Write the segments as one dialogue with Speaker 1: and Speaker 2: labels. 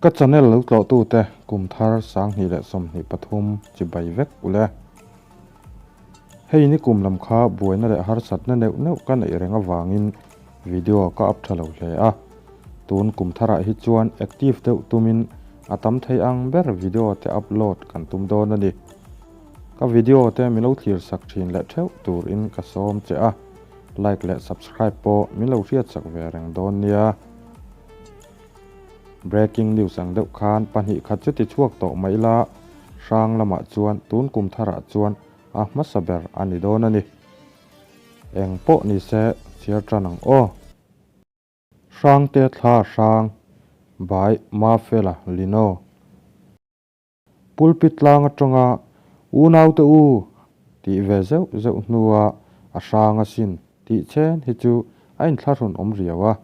Speaker 1: Ka channel lo tlawhtute kum thar 2023 chibai vek ule. Hei ni kum lam kha buaina leh harsatna neuh neuh ka neih reng avangin video ka up tha lo hle a. Tun kum tharah hi chuan active deuh tumin a tam thei ang ber video te upload kan tum dawn a ni. Ka video te min lo thlir sak thin leh theuh turin ka sawm che a, like leh subscribe pawh min lo hriatsak ve reng dawn nia. Breaking news ang deuh khan pahnih khat chu ti chhuak tawh mai ila, hrang lamah chuan tun kum tharah chuan a hmasa ber a ni dawn a ni. Eng pawh ni se chhiar tan ang aw. Hrangte thla hrang by Mafela Lino. Pulpit tlang atanga Unaute u! tih ve zeuh zeuh hnua a hrang asin tih chen hi chu a inthlahrun awm riau a.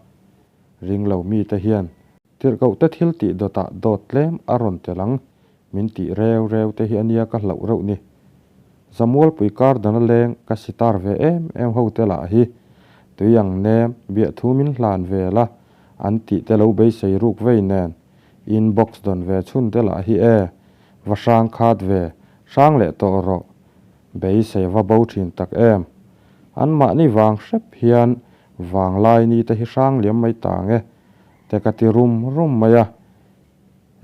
Speaker 1: Ringlo mite hian tirhkohte thil tih dawtah dawt tlem a rawn tel ang min tih reu reu te hi ania ka hlauh reuh ni. Zamualpui kar dana leng ka sitar ve em em ho te lah hi tui ang nem biahthu min hlan ve la an tih te lo beisei ruk vei nen Inbox dawn ve chhun te lah hi e, va hrang khat ve, hrang leh tawh rawh. Beisei va bo thin tak em. An mahni vang hrep hian vanglai ni te hi hrang liam mai ta ang e, te ka ti rum rum mai a.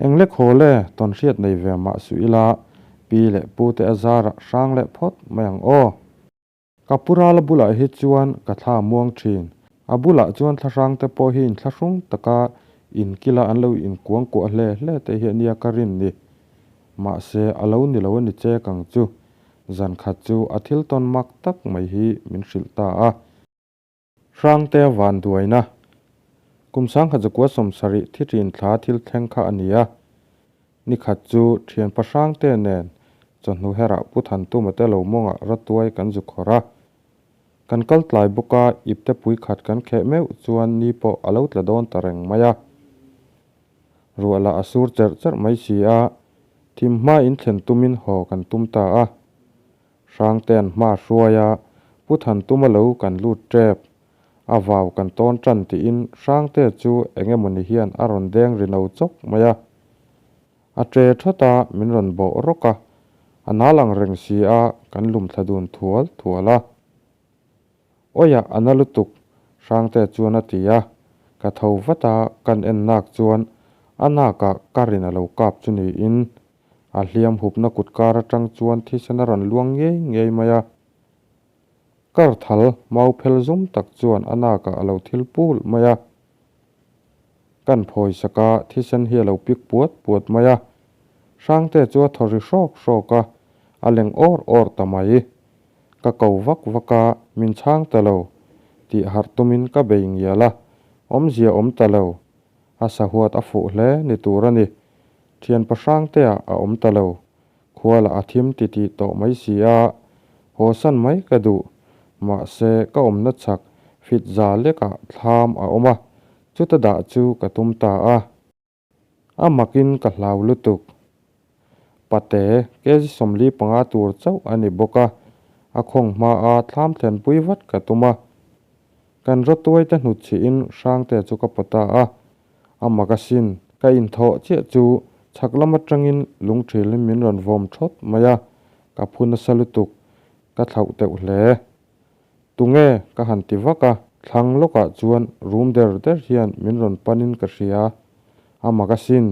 Speaker 1: Engle khawl e, tawn hriat nei ve mah suh ila, pi leh pu te a zarah hrang leh phawt mai ang aw. Ka pu rala bulah hi chuan ka thla muang thin. A bulah chuan thlahrang te pawh hi inthlahrung taka inkila an lo inkuang kuah hle hle te hi ania ka rin ni. Mahse, a lo ni lo a ni chek ang chu. Zan khat chu a thil tawn mak tak mai hi min hrilh ta a. Hrangte vanduaina, Kum 1970 thi ṭin thla thil thleng kha a ni a. Ni khat chu ṭhianpa Hrangte nen chawhnu herah Pu Thantuma te lo mawngah ratuai kan zu khawrh a. Kan kal tlai bawk a, ipte pui khat kan kheh meuh chuan ni pawh a lo tla dawn ta reng mai a. Ruah lah a sur cherh cherh mai si a, thim hma in thlen tumin haw kan tum ta a. Hrangte'n hma hruai a, Pu Thantuma lo kan lut tep. A vau kan tawn tan tiin Hrangte chu eng emawni hian a rawn deng ri no chawk mai a. A tre thawt a, min rawn bawh rawk a. A nal ang reng si a, kan lum thla dun thual thual a. Awiah a na lutuk, Hrangte chuan a ti a. Ka tho vat a, kan en nak chuan a nakah karin a lo kap chu niin A hliam hupna kut kar atang chuan thisen a rawn luang ngei ngei mai a. Kar thal mau phel zum tak chuan a nakah a lo thil pul mai a. Kan phawi sak a, thisen hi a lo pik puat puat mai a. Hrangte chu a thaw ri hrawk hrawk a, a leng awr awr ta mai. Ka ko vak vak a, min chhang ta lo. Tih harh tumin ka bei ngial a, awmzia awm ta lo. A sahuat a fuh hle ni tur a ni. Thian pahrangtea a awm ta lo. Khualah a thim titih tawh mai si a, hawsan mai ka duh. Mahse, ka awmna chhak fit za lekah thlam a awm a, chuta dah chu ka tum ta a. A makin ka hlau lutuk. Pate, kg 45 tur chauh a ni bawk a, a khawng hmaa thlam thlenpui vat ka tum a. Kan rawtuaite hnutchhihin Hrangte chu ka pawt ta a, A mak asin, ka inthawh chiah chu chhak lam atangin lungthilin min rawn vawm thawt mai a, ka phu nasa lutuk, ka thlauh teuh hle. Tunge? ka han ti vak a, thlang lawkah chuan rum der der hian min rawn panin ka hria. A mak asin,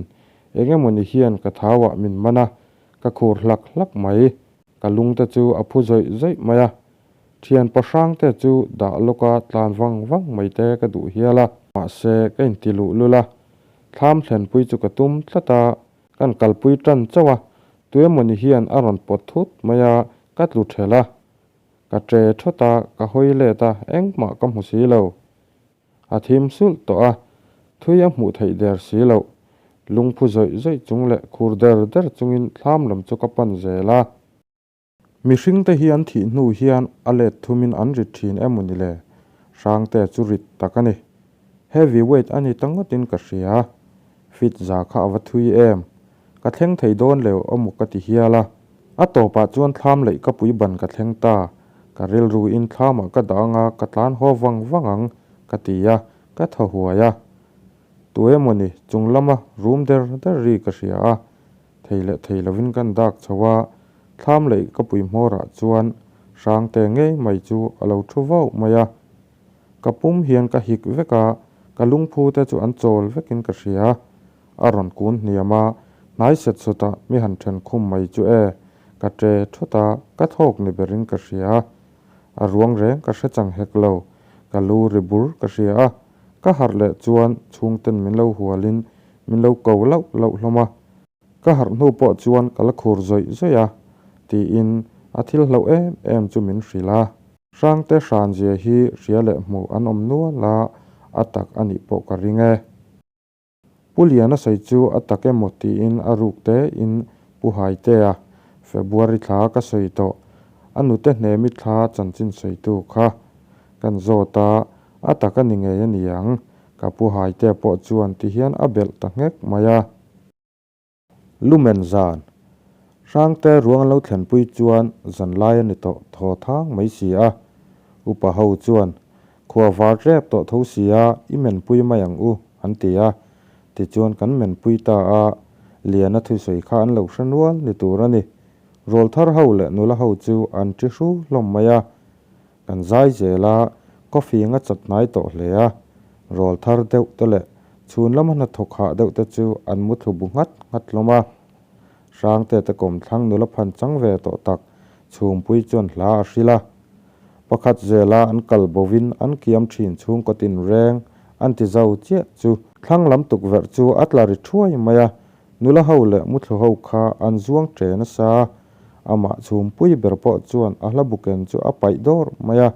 Speaker 1: eng emawni hian ka thauah min man a, ka khur hlak hlak mai. Ka lungte chu a phu zawih zawih mai a, Thian pahrangte chu dah lawka tlan vang vang mai te ka duh hial a. Mahse, ka inti luh lul a, thlam thlenpui chu ka tum tlat a, kan kalpui tan chauh a, tuemawni hian a rawn pawt thut mai a, ka tlu thelh a. Ka tre thawt a, ka hawi let a, engmah ka hmu si lo. A thim sulh tawh a, thui a hmuh theih der si loh. Lungphu zawih zawih chung leh khur der der chungin thlam lam chu ka pan zel a. Mihringte hi an thih hnu hian a let thumin an rit thin emaw ni le? Hrangte chu rit tak a ni. Heavy weight a ni ta ngawtin ka hria. Fit za kha a va thui em? Ka thleng thei dawn leu emaw ka ti hial a. A tawpah chuan thlam leih ka pui ban ka thleng ta. Ka rilruin thlamah ka dah anga ka tlan haw vang vang ang ka ti a, ka thaw huai a. Tu emawni chung lama rum der der ri ka hria a, thei leh thei lovin kan dak chho a, thlam leh ka pui hmawrah chuan Hrangte ngei mai chu a lo thu vauh mai a. Ka pum hian ka hik vek a, ka lungphu te chu an chawl vekin ka hria. A rawn kun hniam a, hnai set sawtah mi han then khum mai chu e, ka ṭe thawt a, ka thawk ni berin ka hria. A ruang reng ka hre chang hek lo, ka lu ri bur ka hria a, ka harh leh chuan chhungten min lo hualin min lo ko lauh lauh hlawm a. Ka harh hnu pawh chuan ka la khur zawih zawih a, tiin a thil hlauh em em chu min hrilh a. Hrangte hranzia hi hria leh hmuh an awm nual a, a tak a nih pawh ka ring e. Pu Liana sawi chu a tak emaw tiin a ruk te in Pu Haitea, February thla ka sawi tawh, a nute hnemi thla chanchin sawitu kha kan zawt a, a tak a ni ngei a ni ang, ka Pu Haitea pawh chuan ti hian a belh ta nghek mai a. Lumen zan. Hrangte ruang an lo thlenpui chuan zanlai a ni tawh thaw thang mai si a. Upa ho chuan, Khua var rep tawh tho si a, i menpui mai ang u, an ti a. Tichuan kan menpui ta a, Liana thusawi kha an lo hre nual ni tur a ni. Rawlthar ho leh nula ho chu an ṭi hru hlawm mai a. Kan zai zel a, coffee nga chat hnai tawh hle a, rawl thar deuh te leh chhun lama hnathawk hah deuh te chu an mu thlu bu nghat nghat hlawm a. Hrangte te kawmthlang nula phan chang ve tawh tak chhumpui chuan hla a hrilh a. Pakhat zela an kal bovin an kiam thin chhungkaw tinreng an ti zo chiah chu thlang lam tukverh chu a tla ri thuai mai a, Nula ho leh muthlu ho kha an zuang ṭe nasa a, amah chhumpui ber pawh chuan a hla buken chu a paih dawr mai a.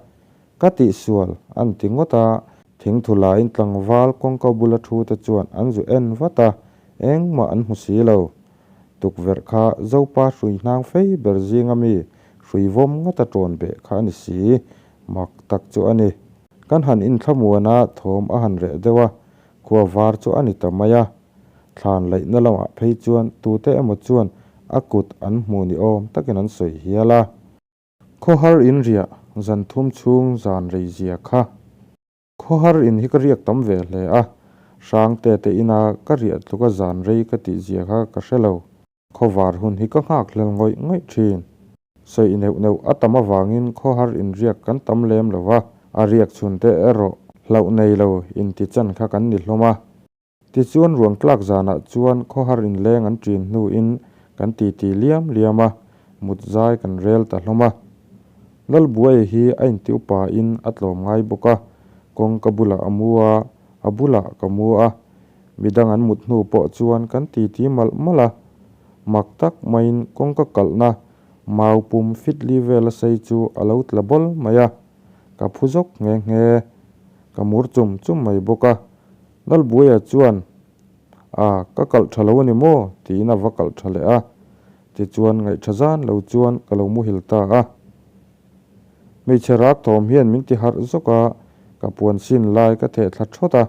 Speaker 1: Ka tihsual, an ti ngawt a. Thingthu laiin tlangval kawngka bula thu te chuan an zu en vat a, engmah an hmu si lo. Tukverh kha Zopa hrui hnang fei ber zinga mi hrui vawm ngata ṭawn beh kha a ni si, mak tak chu a ni. Kan han inthlamuan a, thawm a han reh deuh a, khua var chu a ni ta mai a. Thlan laihna lamah phei chuan tute emaw chuan a kut an hmu ni awm takin an sawi hial a. Khawhar in riah zan thum chhung zan rei zia kha. Khawhar in hi ka riak tam ve hle a, Hrangte te ina ka riah tluka zan rei ka tih zia kha ka hre lo. Khawvar hun hi ka nghak hlel ngawih ngawih thin. Sawi neuh neuh a tam avangin khawhar inriak kan tam lem lo va, a riak chhun te erawh hlauh nei lo inti chan kha kan ni hlawm a. Tichuan ruang tlak zanah chuan khawhar inleng an ṭin hnuin kan titi liam liam a, mut zai kan rel ta hlawm a. Lalbuaia hi a inti upain a tlawm ngai bawk a, kawngka bulah a mu a, a bulah ka mu a. Midang an mut hnu pawh chuan kan titi malh malh a, mak tak maiin kawngka kalhna mau pum fitli vela sei chu a lo tla bawl mai a, ka phu zawk nghe nghe. Ka mur chum chum mai bawk a. Lalbuaia chuan, A, ka kalh tha lo a ni maw? tiin a va kalh tha leh a. Tichuan ngaih tha zan lo chuan ka lo muhil ta a. Hmeichhe rak thawm hian min ti harh zawk a, ka puan sin lai ka theh thla thawt a,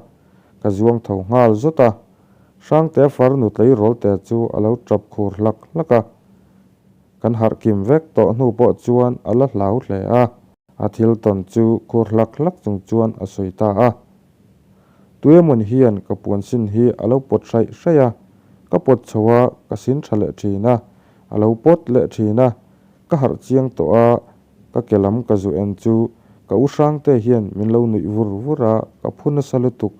Speaker 1: ka zuang tho nghal zawt a. Hrangtea farnu tleirawl te chu a lo tap khur hlak hlak a. Kan harh kim vek tawh hnu pawh chuan a la hlau hle a. A thil tawn chu khur hlak hlak chung chuan a sawi ta a. Tuemawn hian ka puan sin hi a lo pawt hraih hraih a, ka pawt chho a, ka sin tha leh thin a, a lo pawt leh thin a, ka harh chiang tawh a, ka ke lam ka zu en chu ka u Hrangte hian min lo nuih vur vur a, ka phu nasa lutuk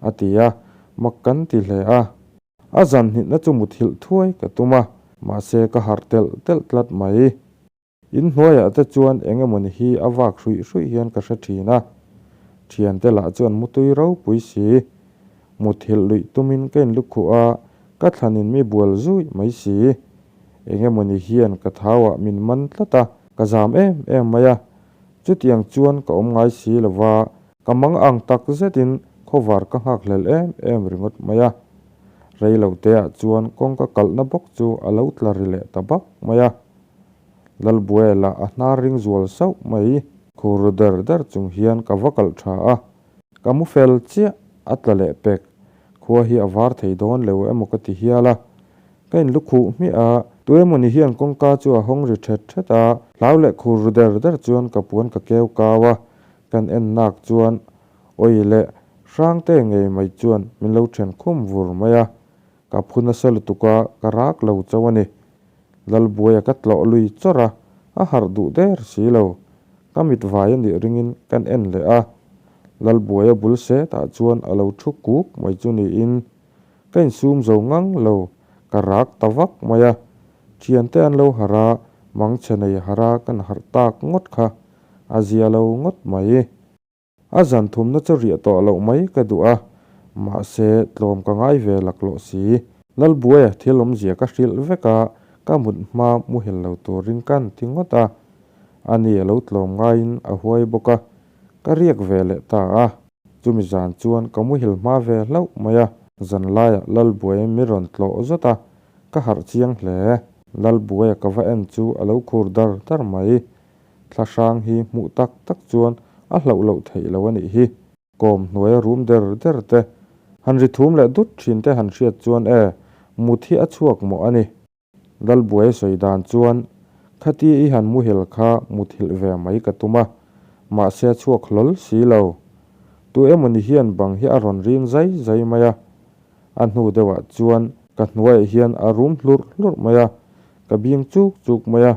Speaker 1: a ti a, mak kan ti hle a. A zan hnihna chu muthilh thuai ka tum a, mahse ka harh telh telh tlat mai. In hnuaiah te chuan eng emawni hi a vak hruih hruih hian ka hre thin a, thiante lah chuan mutui ropui si. Muthilh luih tumin ka inlukhuh a, ka thlanin mi bual zuih mai si. Eng emawni hian ka thauah min man tlat a, ka zam em em mai a. Chutiang chuan ka awm ngai si lo va, ka mang ang tak zetin khawvar ka nghakhlel em em ringawt mai a. Reilo teah chuan kawngka kalhna bawk chu a lo tla ri leh ta bak mai a. Lalbuaia lah a hnar ring zual sauh mai. Khur ru der der chung hian ka va kalh tha a, ka mu fel chiah a tla leh pek. Khua hi a var thei dawn lo emaw ka ti hial a. Ka in lukhuh hmiah a, tuemawni hian kawngka chu a hawng ri thet thet a, hlau leh khur ru der der chuan ka puan ka keu kau a, kan en nak chuan awi leh. Hrangte ngei mai chuan min lo then khum vur mai a, ka phu nasa lutuk a, ka rak lo chauh a ni. Lalbuaia ka tlawh lui chawrh a, a harh duh der si lo. Ka mit vai a nih ringin kan en leh a, Lalbuaia bul setah chuan a lo thu kuk mai chu niin ka insum zo ngang lo, ka rak ta vak mai a. Thiante an lo harh a, mangchhe nei harh a kan harh tak ngawt kha a zia lo ngawt mai. A zan thumna chu riah tawh loh mai ka duh a, mahse tlawm ka ngai ve laklawh si. Lalbuaia thil awmzia ka hrilh vek a, ka mut hma muhil lo turin ka han ti ngawt a. Ani a lo tlawm ngaiin a huai bawk a, ka riak ve leh ta a. Chumi zan chuan ka muhil hma ve hlauh mai a, zanlaiah Lalbuaia mi rawn tlawh zawt a, ka harh chiang hle. Lalbuaia ka va en chu a lo khur dar dar mai. Thlahrang hi hmuh tak tak chuan a hlauh loh theih lo a nih hi. Kawm hnuaia rum der der te, han ri thum leh dut thin te han hriat chuan e, mut hi a chhuak mawh a ni. Lalbuai sawi dan chuan, Khati i han muhil kha muthilh ve mai ka tum a, mahse a chhuak hlawl si lo. Tu emawni hian bang hi a rawn rin zai zai mai a. A hnu deuhah chuan ka hnuaiah hian a rum hlurh hlurh mai a, ka bing chuk chuk mai a.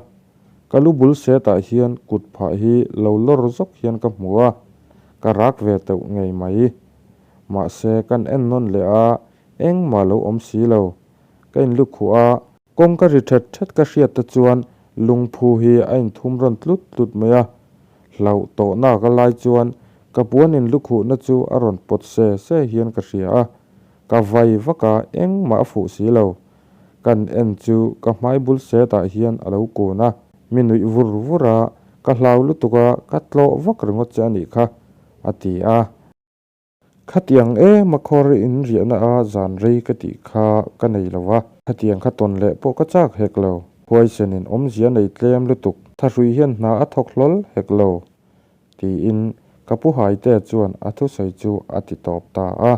Speaker 1: Ka lu bul setah hian kut phah hi lo lawr zawk hian ka hmu a, ka rak ve teuh ngei mai. Mahse, kan en nawn leh a, engmah lo awm si lo. Ka inlu khuh a, kawng ka ri thet thet ka hriat te chuan lungphu hi a inthum rawn tlut tlut mai a. Hlauh tawhna ka lai chuan ka puan inlu khuhna chu a rawn pawt se se hian ka hria a, ka vai vak a, engmah a fuh si lo. Kan en chu ka hmai bul setah hian a lo kun a, mi nuih vur vur a, ka hlau lutuk a, ka tlawh vak ringawt che a nih kha, a ti a. Khatiang em a khawr in riahna a zan rei ka tih kha ka nei lo a, khatiang kha tawn leh pawh ka chak hek lo. Huaisenin awmzia nei tlem lutuk, thahrui hian hna a thawk hlawl hek lo, tiin ka pu Haitea chuan a thusawi chu a ti tawp ta a.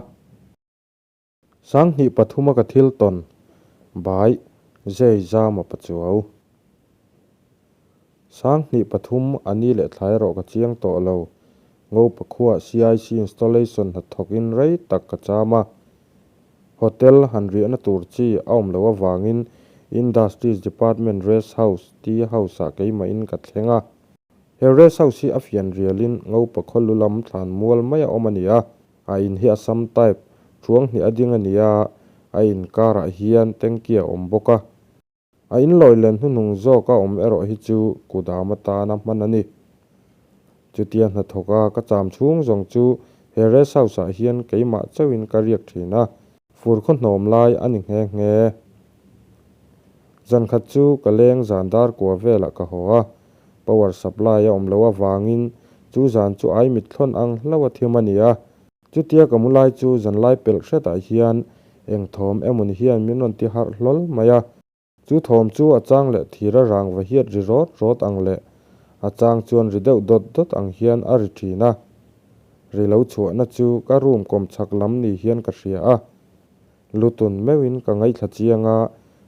Speaker 1: Sanghnih pathuma ka thil tawn bai Zai Zama Pachuau. 2003 a ni leh thla erawh ka chiang tawh lo. Ngopa khuaah CIC installation hnathawkin rei tak ka cham a. Hotel han riahna tur chi a awm loh avangin Industries Department Rest House, Tea House-ah keimahin ka thleng a. He Rest House hi a fian rialin Ngopa khaw lu lam thlan mual mai a awm a ni a. A in hi Assam type thuang hnih a ding a ni a, a inkarah hian tanky a awm bawk a. A in lawi len hnuhnung zawk a awm erawh hi chu kudam atana hman a ni. Chutia hnathawk a ka cham chhung zawng chu he rest house ah hian keimah chauhin ka riak thin a, fur khaw hnawm lai a ni nghe nghe. Zankhat chu ka leng zan dar kua velah ka haw a, Power supply a awm loh avangin chu zan chu ai mit thlawn ang hlauh a thim a ni a. Chutia ka mu lai chu zanlai pelh hretah hian eng thawm emawni hian min rawn ti harh hlawl mai a. Chu thawm chu a chang leh thir a rang va hiat ri rawt rawt ang leh a chang chuan ri deuh dawt dawt ang hian a ri thin a. Ri lo chhuahna chu ka room kawm chhak lam ni hian ka hria a. Lutun meuhin ka ngaithla chiang a,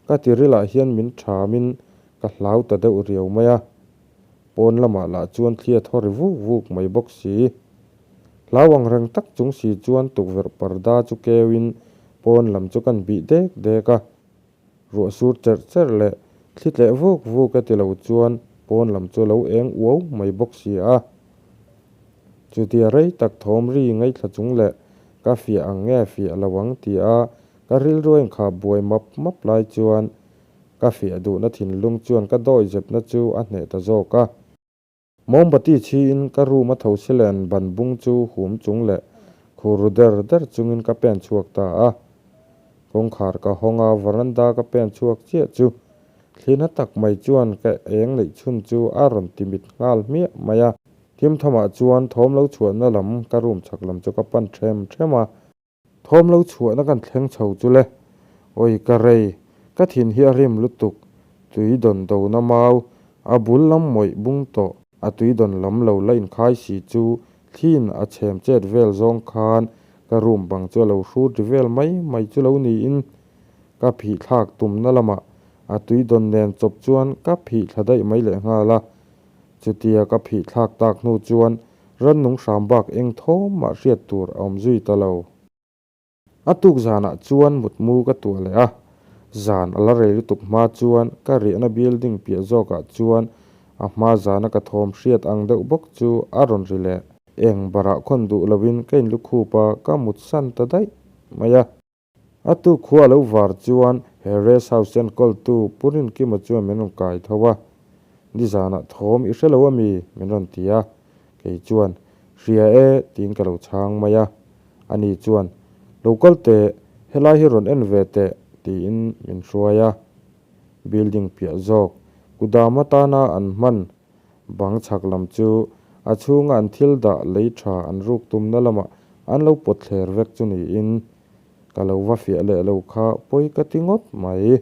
Speaker 1: ka tirilah hian min thamin ka hlau ta deuh riau mai a. Pawn lamah lah chuan thli a thaw ri vuk vuk mai bawk si. Hlau ang reng tak chung si chuan tukverh parda chu keuin pawn lam chu kan bih dek dek a. Ruah sur cherh cherh leh thli tleh vuk vuk e ti lo chuan pawn lam chu a lo eng uau mai bawk si a. Chutia rei tak thawm ri ngaithla chung leh ka fiah ang nge fiah lo ang ti a ka rilru a inkhap buai map map lai chuan ka fiah duhna thinlung chuan ka dawi zepna chu a hneh ta zawk a. Mombati chhiin ka room a tho silen ban bung chu hum chung leh khur ru der der chungin ka pen chhuak ta a. Kawngkhar ka hawng a, veranda ka pen chhuak chiah chu thlina tak mai chuan ka eng neih chhun chu a rawn ti mit nghal hmiah mai a. Thim thamah chuan thawm lo chhuahna lam ka room chhak lam chu ka pan them them a. Thawm lo chhuahna kan thleng chho chu le. Awi ka rei, ka thin hi a rim lutuk, tui dawn dona mau, a bul lam mawih bung tawh, a tui dawn lam lo la inkhai si chu thliin a chhem chet vel zawng khan ka room bang chu a lo hrut ri vel mai mai chu lo niin ka phih thlak tumna lamah a tui dawn nen chawp chuan ka phih thla daih mai lehnghal a. Chutia ka phih thlak tak hnu chuan Rannung hram bak eng thawm mah hriat tur a awm zui ta lo. A tuk zanah chuan mutmu ka tuah leh a, zan a la rei lutuk hma chuan ka riahna building piah zawkah chuan a hma zana ka thawm hriat ang deuh bawk chu a rawn ri leh. Eng barah khawn duh loin ka inlukhup a, ka mutsan ta daih mai a. A tuk khua a lo var chuan he rest house enkawltu Pu Rinkima chuan min rawn kai tho a, Nizanah thawm i hre lo a mi? min rawn ti a, kei chuan, Hria e tiin ka lo chhang mai a. Ani chuan, Lo kal teh, helai hi rawn en ve teh tiin min hruai a. Building piah zawk, kudam atana an hman Bang chhak lam chu a chhunga an thil dah lei tha an ruk tumna lamah an lo pawt thler vek chu niin ka lo va fiah leh lo kha pawi ka ti ngawt mai.